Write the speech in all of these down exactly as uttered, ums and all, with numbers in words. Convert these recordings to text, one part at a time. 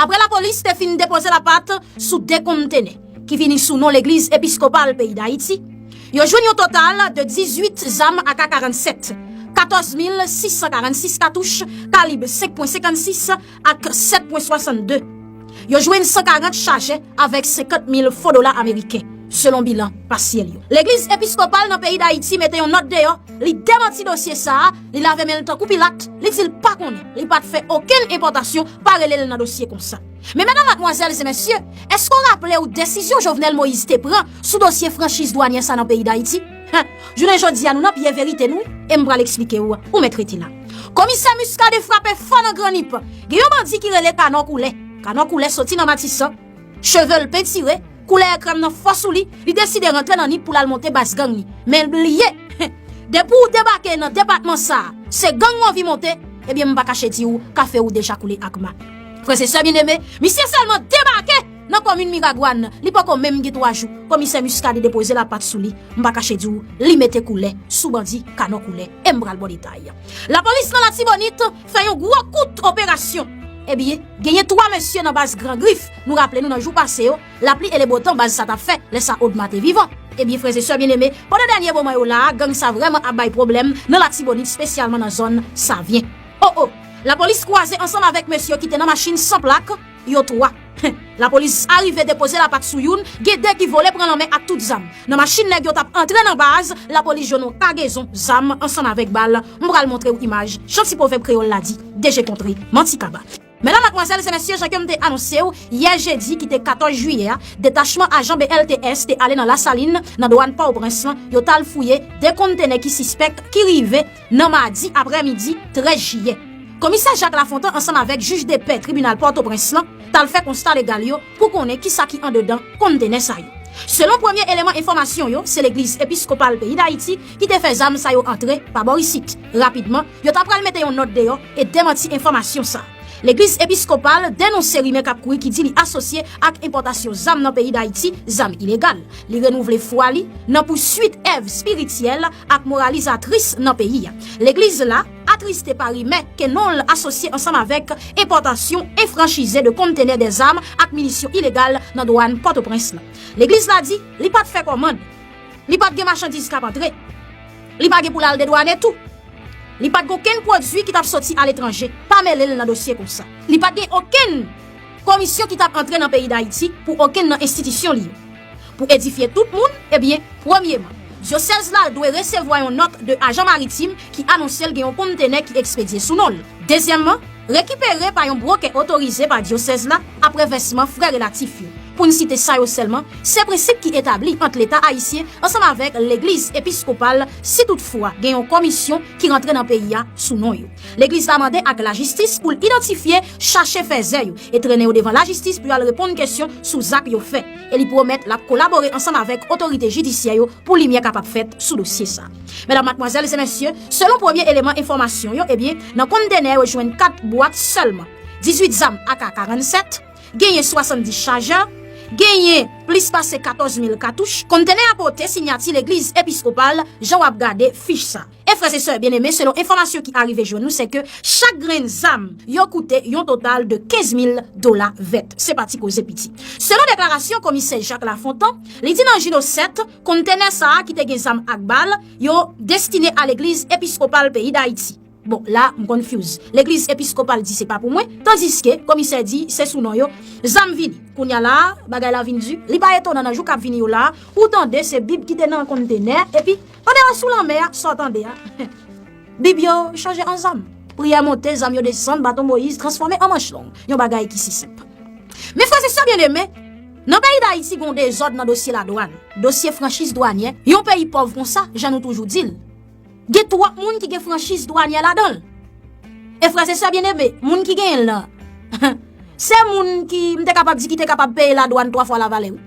Apre lapolis te fin depoze lapat sou de kontenè ki vini sou non Legliz Episkopal peyi Dayiti, yo jwenn yon total de dizuit zam A K karannsèt, katòz mil sis san karannsis katouch kalib senk pwen senkannsis ak sèt pwen swasannde. Yo jwenn san karant chajè avèk senkant mil fo dola ameriken, selon bilan pasyèl yo. Legliz Episkopal nan peyi Dayiti mete yon nòt deyò, li demanti dosye sa a, li lave men l tankou Pilat, li di l pa konnen, li pa t fè okenn enpòtasyon, pa rele l nan dosye konsa. Men medam, madmwazèl e mesye, èske w raple w desizyon Jovenel Moïse te pran sou dosye franchiz dwanyè sa nan peyi Dayiti? Hen, jounen jodi a nou nan pye verite nou, e m pral eksplike w, ou mèt rete la. Komisè Muscadin frape fò nan Gran Nip. Gen yon bandi ki rele Kanò Koulè. Kanò Koulè soti nan Matisan, cheve l pentire, koulè krèm nan fò sou li, li deside rantre nan Nip pou l al monte baz gang li. Men l bliye, depi w debake nan depatman sa a, se gang w anvi monte, ebyen m pa kache di w, kafe w deja koule ak ma. Frè e sè byeneme, misye sèlman debake nan komin Miragwàn, li poko menm gen twa jou, komisè Muscadin depoze lapat sou li, m pa kache di w, li mete koulè sou bandi Kanò Koulè, e m pral ba w detay. Lapolis nan Latibonit fè yon gwo kout operasyon. Ebyen, genyen twa mesye nan baz Gran Grif, nou raple nou nan jou pase yo, lapli e lebotan baz sa t ap fè, lè sa Odma te vivan. Ebyen, frè e sè byeneme, pandan dènye moman yo la a, gang sa vrèman ap bay pwoblèm nan Latibonit, espesyalman nan zòn Savyen. O o! Lapolis kwaze ansanm avèk mesye yo ki te nan machin san plak, yo twa. Lapolis arive depoze lapat sou youn, gen de ki vole pran lanmè ak tout zam. Nan machin nèg yo t ap antre nan baz, lapolis jwenn yon kagezon zam ansanm avèk bal. M pral montre w imaj, jan ti pwovèb kreyòl la di, deje kontre, manti kaba. Medam, madmwazèl e mesye, jan ke m te anonse w, yè jedi ki te katòz jiyè a, detachman ajan B L T S te ale nan Lasalin, nan dwàn Pòtoprens lan, yo t al fouye de kontenè ki sispèk ki rive nan madi aprèmidi trèz jiyè. Komisè Jacques Lafontant ansanm avèk jij depè tribinal Pòtoprens lan t al fè konsta legal yo pou konnen kisa ki andedan kontenè sa yo. Selon premye eleman enfòmasyon yo, se Legliz Episkopal peyi Dayiti ki te fè zam sa yo antre pa bò isit. Rapidman, yo ta pral mete yon nòt deyò e demanti enfòmasyon sa. Legliz Episkopal denonse rimè k ap kouri ki di li asosye ak enpòtasyon zam nan peyi Dayiti, zam ilegal. Li renouvle fwa li nan pouswit èv espirityèl ak moralizatris nan peyi a. Legliz la atriste pa rimè ke non l asosye ansanm avèk enpòtasyon enfranchize de kontenè dèzam ak minisyon ilegal nan dwàn Pòtoprens lan. Legliz la di li pa t fè kòmand, li pa t gen machandiz k ap antre, li pa gen pou l al dedwane tou. Li pa t gen okenn pwodui ki t ap soti aletranje, pa mele l nan dosye konsa. Li pa t gen okenn komisyon ki t ap antre nan peyi Dayiti pou okenn nan enstitisyon li yo. Pou edifye tout moun, ebyen, premyeman, dyosèz la dwe resevwa yon nòt de ajan maritim ki anonse l gen yon kontenè ki ekspedye sou non l. Dezyèmman, rekipere pa yon brokè otorize pa dyosèz la apre vèsman frè relatif yo. Pou n site sa yo sèlman, se prensip ki etabli ant Leta ayisyen ansanm avèk Legliz Episkopal si toutfwa gen yon komisyon ki rantre nan peyi a sou non yo. Legliz la mande ak lajistis pou l idantifye chache fèzè yo e trennen yo devan lajistis pou y al reponn kesyon sou zak yo fè. E li pwomèt l ap kolabore ansanm avèk otorite jidisyè yo pou limyè kapab fèt sou dosye sa. Medam, madmwazèl e mesye, selon premye eleman enfòmasyon yo, ebyen, nan kontenè yo jwenn kat bwat sèlman, dizuit zam A K karannsèt, genyen swasanndis chajè, genyen plis pase katòz mil katouch. Kontenè a pote siyati Legliz Episkopal, jan w ap gade fich sa. E frè e sè byeneme, selon enfòmasyon ki arive jwenn nou, se ke chak grenn zam yo koute yon total de kenz mil dola vèt. Se pa ti koze piti. Selon deklarasyon komisè Jacques Lafontant, li di nan Jino sèt, kontenè sa a ki te gen zam ak bal, yo destine a Legliz Episkopal peyi Dayiti. Bon, la, m confuse. Legliz Episkopal di se pa pou mwen, tandiske komisè di se sou non yo. Zam vini. Kounye a la, bagay la vin di. Li pa etonan nan jou k ap vini yo la, ou tande se Bib ki te nan kontenè, epi, an deyò sou lanmè a, sa w tande a. Bib yo chanje an zam. Priyè monte, zam yo desann, baton Moyiz transfòme an manch long. Yon bagay ki si senp. Men frè e sè byeneme, nan peyi Dayiti gen yon dezòd nan dosye ladwàn, dosye franchiz dwanyè, yon peyi pòv konsa, jan nou toujou di l. Gen twòp moun ki gen franchiz dwanyè ladan l. E frè e sè byeneme, moun ki genyen l lan, se moun ki, m te kapab di, ki te kapab peye ladwàn twa fwa lavalè, wi.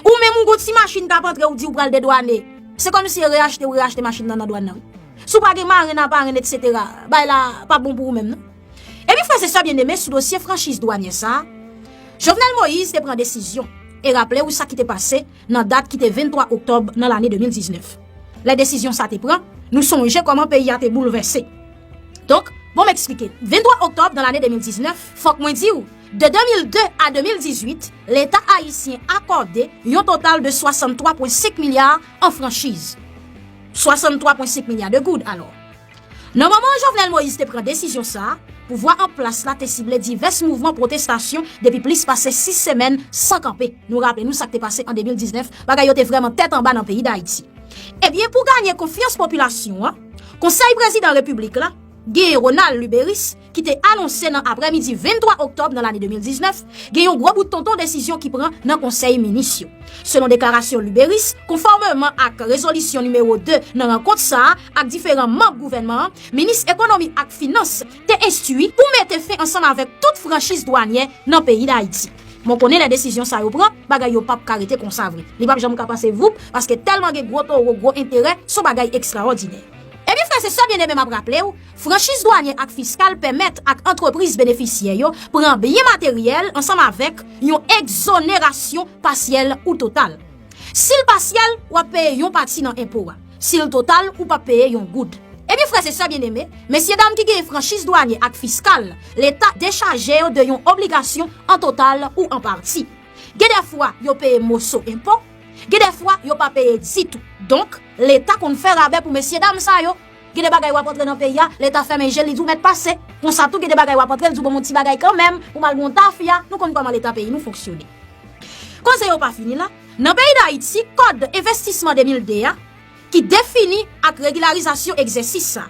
Ou menm ou gon ti machin k ap antre, ou di ou pral dedwane. Se kòmsi yo reyachte, ou reyachte machin nan nan dwàn nan, wi. Si w pa gen marenn, aparenn, etsetera, bagay la p ap bon pou ou menm, non. Epi frè e sè byeneme, sou dosye franchiz dwanyè sa a, Jovenel Moïse te pran desizyon. E raple w sa ki te pase nan dat ki te venntwa oktòb nan lane de mil diznèf. Lè desizyon sa te pran, nou sonje kòman peyi a te boulvèse. Donk, bon, m eksplike. Venntwa oktòb nan lane de mil diznèf, fòk mwen di w, De de mil de a de mil dizuit, Leta ayisyen akòde yon total de swasanntwa pwen senk milya an franchiz. Swasanntwa pwen senk milya de goud, alò. Nan moman Jovenel Moïse te pran desizyon sa a, pouvwa an plas la te sible divès mouvman pwotestasyon depi plis pase sis semèn san kanpe. Nou raple nou sa k te pase an de mil diznèf, bagay yo te vrèman tèt anba nan peyi Dayiti. Ebyen, pou ganye konfyans popilasyon an, Konsèy Prezidan Repiblik la, genyen Ronald Luberice, ki te anonse nan aprèmidi venntwa oktòb nan lane de mil diznèf, gen yon gwo bout tonton desizyon ki pran nan Konsèy Minis yo. Selon deklarasyon Luberice, konfòmeman ak rezolisyon nimewo de nan rankont sa a ak diferan manm gouvènman an, minis ekonomi ak finans te enstwi pou mete fen ansanm avèk tout franchiz dwanyè nan peyi Dayiti. Mwen konnen lè desizyon sa yo pran, bagay yo p ap ka rete konsa vre. Li p ap janm ka pase voup, paske tèlman gen gwo towo, gwo enterè, se yon bagay ekstraòdinè. Ebyen, frè e sè byeneme, m ap raple w, franchiz dwanyè ak fiskal pèmèt ak antrepriz benefisyè yo pran byen materyèl ansanm avèk yon egzonerasyon pasyèl ou total. Si l pasyèl, w ap peye yon pati nan enpo a. Si l total, ou p ap peye yon goud. Ebyen, frè e sè byeneme, mesyedam ki genyen franchiz dwanyè ak fiskal, Leta dechaje yo de yon obligasyon an total ou an pati. Gen dèfwa, yo peye moso enpo, gen dèfwa, yo pa peye ditou. Donk, Leta konn fè rabè pou mesyedam sa yo. Gen de bagay w ap antre nan peyi a, Leta fèmen je l, li di w mèt pase. Konsa tou, gen de bagay w ap antre, l di w ban m yon ti bagay kanmenm, pou m al gen yon tafya. Nou konn kòman Leta peyi nou fonksyone. Koze yo pa fini la. Nan peyi Dayiti, Kòd Envestisman de mil de a, ki defini ak regilarizasyon egzèsis sa.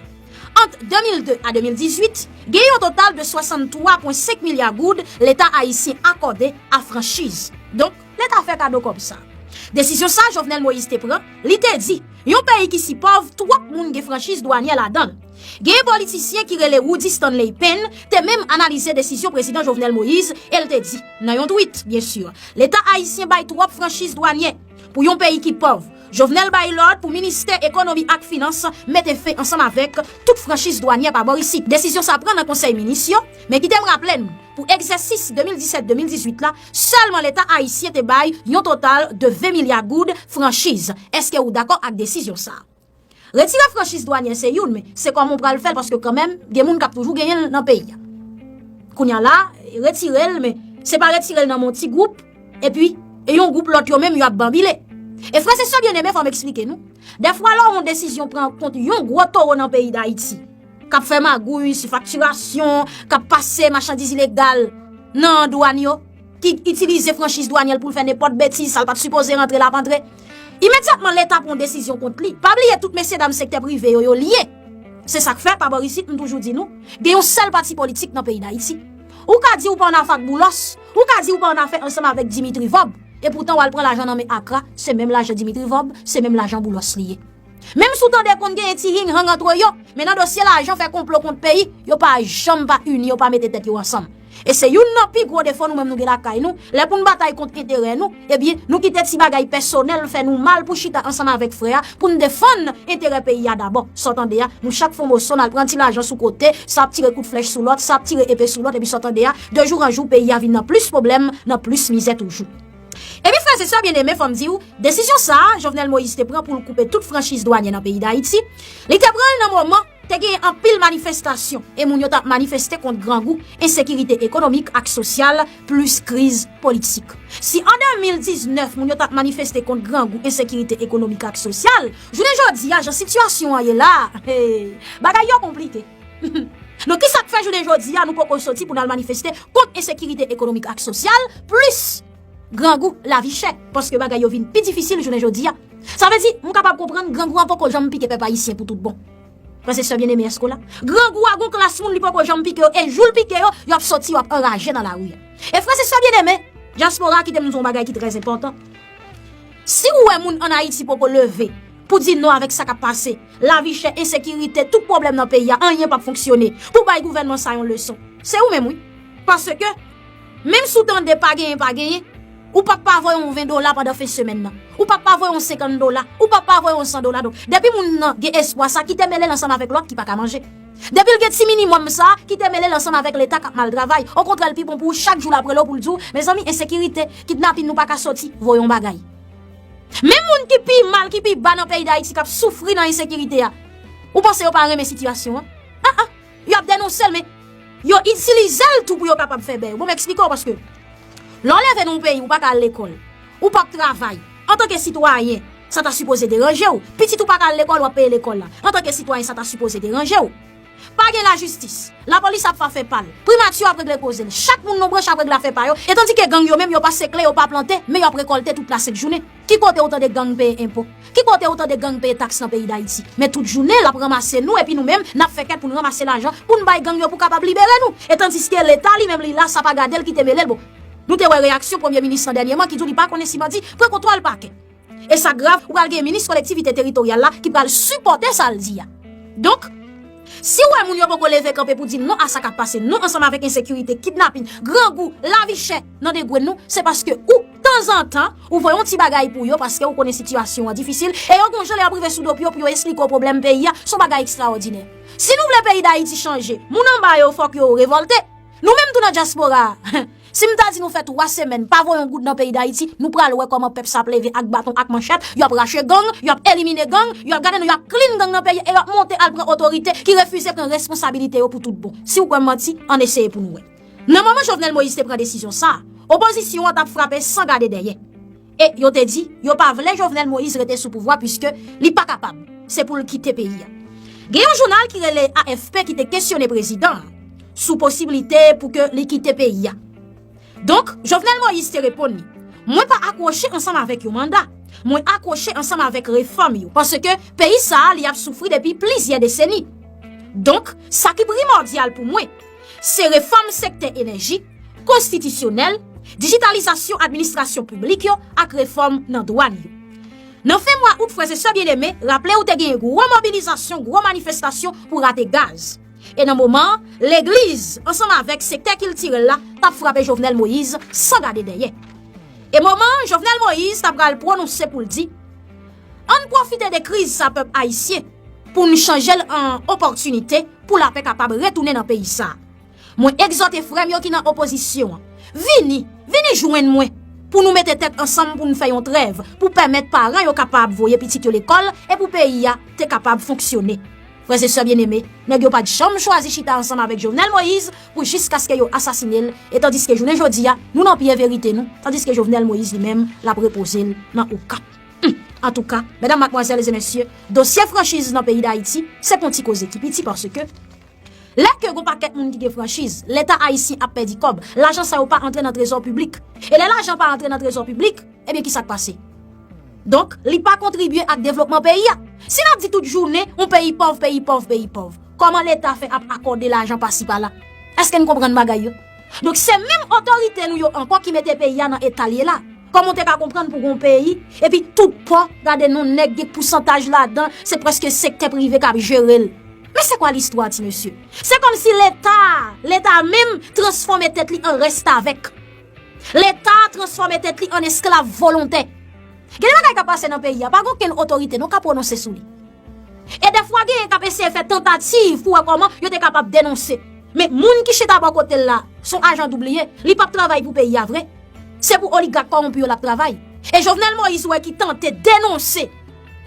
Ant de mil de a de mil dizuit, gen yon total de swasanntwa pwen senk milya goud Leta ayisyen akòde a franchiz. Donk, Leta fè kado kòb sa. Desizyon sa Jovenel Moïse te pran, li te di, yon peyi ki si pòv, twòp moun gen franchiz dwanyè ladan l. Gen politisyen ki rele Rudy Stanley Payne te menm analize desizyon Prezidan Jovenel Moïse e l te di, nan yon twit, byen si, Leta ayisyen bay twòp franchiz dwanyè pou yon peyi ki pòv. Jovenel bay lòd pou Ministè Ekonomi ak Finans mete fen ansanm avèk tout franchiz dwanyè pa bò isit. Desizyon sa pran nan Konsèy Minis yo, men kite m raple n, pou egzèsis de mil disèt de mil dizuit la, sèlman Leta ayisyen te bay yon total de ven milya goud franchiz. Èske ou dakò ak desizyon sa a? Retire franchiz dwanyè se youn, men se kòman w pral fè l, paske kanmenm, gen moun k ap toujou genyen l nan peyi a. Kounye a la, retire l, men se pa retire l nan men yon ti gwoup, epi e yon gwoup lòt yo menm yo ap banbile. E frè e sè byeneme, fò m eksplike nou. Dèfwa lè w wè yon desizyon pran kont yon gwo towo nan peyi Dayiti, k ap fè magouy sou faktirasyon, k ap pase machandiz ilegal nan dwàn yo, ki itilize franchiz dwanyè l pou l fè nenpòt betiz, sa l pa t sipoze rantre, l ap antre. Imedyatman, Leta pran yon desizyon kont li. Pa bliye, tout mesyedam sektè prive yo, yo lye. Se sa k fè, pa bò isit, m toujou di nou, gen yon sèl pati politik nan peyi Dayiti. Ou ka di ou pa annafè ak Boulos, ou ka di ou pa annafè ansanm avèk Dimitri Vorbe, epoutan w al pran lajan nan men Akra, se menm lajan Dimitri Vorbe, se menm lajan Boulos li ye. Menm si w tande konn genyen ti hinghang antre yo, men nan dosye lajan fè konplo kont peyi, yo pa janm pa ini, yo pa mete tèt yo ansanm. E se youn nan pi gwo defo nou menm nou gen lakay nou, lè pou n batay kont enterè nou, ebyen, nou kite ti bagay pèsonèl fè nou mal pou chita ansanm avèk frè a, pou n defann enterè peyi a dabò. Sa w tande a, nou chak fè yon moso, n al pran ti lajan sou kote, sa ap tire kout flèch sou lòt, sa ap tire epe sou lòt, epi sa w tande a, de jou an jou, peyi a vin nan plis pwoblèm, nan plis mizè toujou. Ebyen, frè e sè byeneme, fò m di w, desizyon sa a, Jovenel Moïse te pran pou l koupe tout franchiz dwanyè nan peyi Dayiti, li te pran l nan moman te genyen anpil manifestasyon e moun yo t ap manifeste kont grangou, ensekirite ekonomik ak sosyal, plis kriz politik. Si an de mil diznèf, moun yo t ap manifeste kont grangou, ensekirite ekonomik ak sosyal, jounen jodi a, jan sitiyasyon an ye la, hey, bagay yo konplike. Donk, ki sa k fè jounen jodi a, nou poko soti pou n al manifeste kont ensekirite ekonomik ak sosyal, plis grangou, lavi chè, paske bagay yo vin pi difisil jounen jodi a. Sa vle di, m kapab konprann grangou an poko janm pike pèp ayisyen pou tout bon. Frè e sè byeneme, èske w la? Grangou a gon klas moun li poko janm pike yo, e jou l pike yo, y ap soti, y ap anraje nan lari a. E frè e sè byeneme, dyaspora, kite m di w yon bagay ki trè enpòtan. Si ou wè moun ann Ayiti poko leve pou di non avèk sa k ap pase, lavi chè, ensekirite, tout pwoblèm nan peyi a, anyen p ap fonksyone, pou bay gouvènman sa yon leson, se ou menm wi. Paske, menm si w tande pa genyen, pa genyen, ou p ap pa voye yon ven dola pandan fen semèn nan. Ou p ap pa voye yon senkant dola, ou p ap pa voye yon san dola. Donk, depi moun nan gen espwa sa, kite mele l ansanm avèk lòt ki pa ka manje. Depi l gen ti minimòm sa, kite mele l ansanm avèk Leta k ap mal travay. Okontrè, l pi bon pou ou chak jou l ap rele w pou l di w, mezanmi, ensekirite, kidnapin, nou pa ka soti, voye yon bagay. Menm moun ki pi mal, ki pi ba nan peyi Dayiti, k ap soufri nan ensekirite a, ou panse yo pa renmen sitiyasyon an? Ah, ah, y ap denonse l, men Yo itilize l tou pou yo kapab fè bèy. Bon, m eksplike w, paske lè w leve nan yon peyi, ou pa ka al lekòl, ou p ap travay. Antanke sitwayen, sa ta sipoze deranje w. Pitit ou pa ka al lekòl, w ap peye lekòl la. Antanke sitwayen, sa ta sipoze deranje w. Pa gen lajistis. Lapolis ap fa fè pa l. Primati ap regle koze l. Chak moun nan branch ap regle afè pa yo. E tandike gang yo menm, yo pa sekle, yo pa plante, men y ap rekòlte tout la sent jounen. Ki kote ou tande gang peye enpo? Ki kote ou tande gang peye taks nan peyi Dayiti? Men tout jounen, l ap ranmase nou, epi nou menm, n ap fè kèt pou n ranmase lajan, pou n bay gang yo pou kapab libere nou. E tandiske Leta li menm, li la, sa pa gade l, kite mele l. Bon, nou te wè reyaksyon Premye Minis lan dènyèman, ki di w li pa konnen si bandi pran kontwòl pakè. E sa grav, ou pral gen minis kolektivite teritoryal la ki pral sipòte sa l di a. Donk, si w wè moun yo poko leve kanpe pou di non a sa k ap pase nou ansanm avèk ensekirite, kidnapin, grangou, lavi chè nan degrenn nou, se paske ou, tanzantan, ou voye yon ti bagay pou yo paske ou konnen sitiyasyon an difisil e yo gon jan lè y ap rive sou do pye w pou yo esplike w pwoblèm peyi a, se yon bagay ekstraòdinè. Si nou vle peyi Dayiti chanje, moun anba yo fòk yo revòlte. Nou menm tou nan dyaspora a, si m ta di nou fè twa semèn pa voye yon goud nan peyi Dayiti, nou pral wè kòman pèp sa ap leve ak baton, ak manchèt, y ap rache gang, y ap elimine gang, y ap gade nou, y ap clean gang nan peyi a, e y ap monte al pran otorite ki refize pran responsabilite yo pou tout bon. Si w kwè m manti, ann eseye pou nou wè. Nan moman Jovenel Moïse te pran desizyon sa a, opozisyon an t ap frape san gade dèyè. E yo te di, yo pa vle Jovenel Moïse rete sou pouvwa piske li pa kapab. Se pou l kite peyi a. Gen yon jounal ki rele A F P ki te kesyone prezidan an sou posiblite pou ke li kite peyi a. Donk, Jovenel Moïse te reponn li, mwen pa akwoche ansanm avèk yon manda. Mwen akwoche ansanm avèk refòm yo. Paske peyi sa a, li ap soufri depi plizyè deseni. Donk, sa ki primòdyal pou mwen, se refòm sektè enèji, konstitisyonèl, dijitalizasyon administrasyon piblik yo ak refòm nan dwàn yo. Nan fen mwa out, frè e sè byeneme, raple w te gen gwo mobilizasyon, gwo manifestasyon pou rate gaz. E nan moman an, legliz, ansanm avèk sektè kiltirèl la, t ap frape Jovenel Moïse san gade dèyè. E moman an, Jovenel Moïse ta pral pwononse pou l di, ann pwofite de kriz sa pèp ayisyen pou n chanje l an opòtinite pou lapè kapab retounen nan peyi sa a. Mwen egzòte frè m yo ki nan opozisyon an, vini, vini jwenn mwen pou nou mete tèt ansanm pou n fè yon trèv pou pèmèt paran yo kapab voye pitit yo lekòl e pou peyi a te kapab fonksyone. Frè e sè byeneme, nèg yo pa t janm chwazi chita ansanm avèk Jovenel Moïse pou jiskaske yo asasine l, e tandiske jounen jodi a, nou nan pye verite nou, tandiske Jovenel Moïse li menm, l ap repoze l nan Okap. Hum, antouka, medam, madmwazèl e mesye, dosye franchiz nan peyi Dayiti, se pa yon ti koze ki piti paske lè ke gon pakèt moun ki gen franchiz, Leta ayisyen ap pèdi kòb, lajan sa yo pa antre nan trezò piblik. E lè lajan pa antre nan trezò piblik, ebyen ki sa k pase? Donk, li pa kontribye ak devlopman peyi a. Si n ap di tout jounen, yon peyi pòv, peyi pòv, peyi pòv, kòman Leta fè ap akòde lajan pasi pala? Èske n konprann bagay yo? Donk, se menm otorite nou yo ankò ki mete peyi a nan eta l ye la. Kòman w te ka konprann pou gon peyi, epi tout pò, gade non nèg, gen pousantaj ladan, se prèske sektè prive k ap jere l. Men se kwa listwa, ti mesye? Se kòmsi Leta, Leta menm transfòme tèt li an restavèk. Leta transfòme tèt li an esklav volontè. Gen de bagay k ap pase nan peyi a, pa gen okenn otorite non k ap pwononse sou li. E dèfwa genyen k ap eseye fè tantativ pou wè kòman yo te kapab denonse. Men moun ki chita bò kote l la, se yon ajan doubliye, li p ap travay pou peyi a vre. Se pou oligak kòwonpi yo l ap travay. E Jovenel Moïse wè ki tante denonse.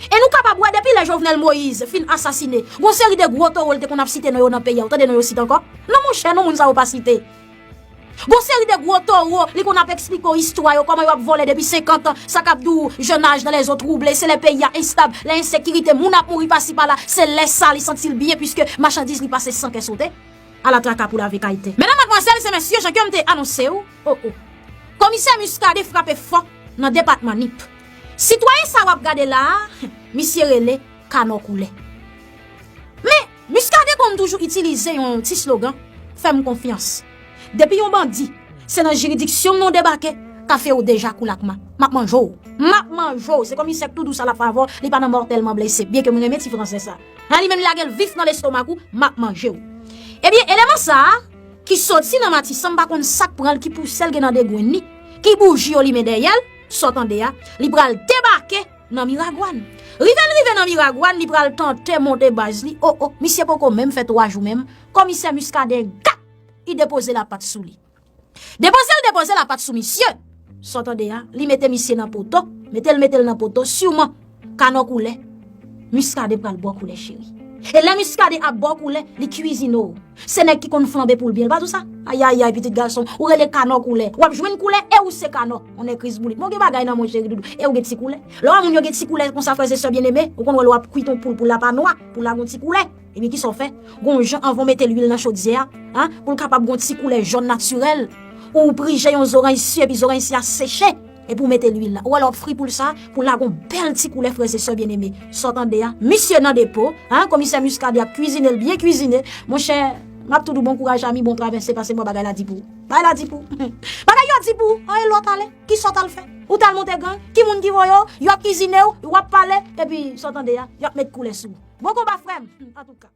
E nou kapab wè depi lè Jovenel Moïse fin asasine, gon seri de gwo towo l te konn ap site non yo nan peyi a, ou tande non yo site ankò? Non monchè, non moun sa yo pa site. Gon seri de gwo towo, li konn ap eksplike w istwa yo, kòman yo ap vòlè depi senkant an, sa k ap di w, je nage dans les eaux troublées, se lè peyi a enstab, lè ensekirite, moun ap mouri pasi pala, se lè sa li santi l byen, piske machandiz li pase san kè sote. Ala traka pou lave kay tè. Medam, madmwazèl e mesye, jan ke m te anonse w, o, o. Komisè Muscadin frape fò nan depatman Nip. Sitwayen sa w ap gade la a, misye rele Kanò Koulè. Men, Muscadin konn toujou itilize yon ti slogan, fè m konfyans. Depi yon bandi, se nan jiridiksyon m nou debake, kafe w deja kou lakma. M ap manje w. M ap manje w. Se komisè k tou dous a l ap fè avè w, li pa nan mòtèlman blese, byenke m renmen ti fransè sa. An li menm li lage l vif nan lestomak ou, m ap manje w. Ebyen, eleman sa a, ki soti nan Matisan, m pa konn sa k pran l, ki pouse l gen nan degrenn li, ki bouji yo limen dèyè l, sa w tande a, li pral debake nan Miragwàn. Rive l rive nan Miragwàn, li pral tante monte baz li. O, o, misye poko menm fè twa jou menm, komisè Muscadin gap, li depoze lapat sou li. Depoze l depoze lapat sou misye. Sa w tande a, li mete misye nan poto, mete l mete l nan poto, siman Kanò Koulè, Muscadin pral ba w koulè cheri. E lè Muscadin ap ba w koulè, li kwizine w. Se nèg ki konn flanbe poul byen, li pa di w sa? Ayayay, pitit gason, ou rele kanò koulè. W ap jwenn koulè e ou se kanò. On nèg kriz boulit. Bon, gen bagay nan mwen, cheri doudou. E ou gen ti koulè. Lè w wè moun yo gen ti koulè konsa, frè e sè byeneme, ou konn wè lè w ap kwit yon poul, poul la pa nwa, poul la gon ti koulè. Ebyen, kisa w fè? Gon jan anvan w mete lwil nan chodyè a, hein, pou l kapab gon ti koulè jòn natirèl, ou prije yon zoranj si, epi zoranj si a seche, epi w mete lwil la. Ou wè lè w ap fri poul sa, poul la gon bèl ti koulè, frè e sè byeneme. Sa w tande a? Misye nan depo, hein, komisè Muscadin ap kwizine l byen kwizine. Monchè, m ap tou di w bon kouraj, ami, bon travèse, pase mwen bagay la di pou ou. Bagay la di pou ou. Bagay yo di pou ou. An e lòt ale. Kisa w t al fè? Ou t al monte gang? Ki moun ki voye w? Yo ap kwizine w, w ap pale, epi sa w tande a, y ap met koulè sou ou. Bon konba, frè m. Antouka.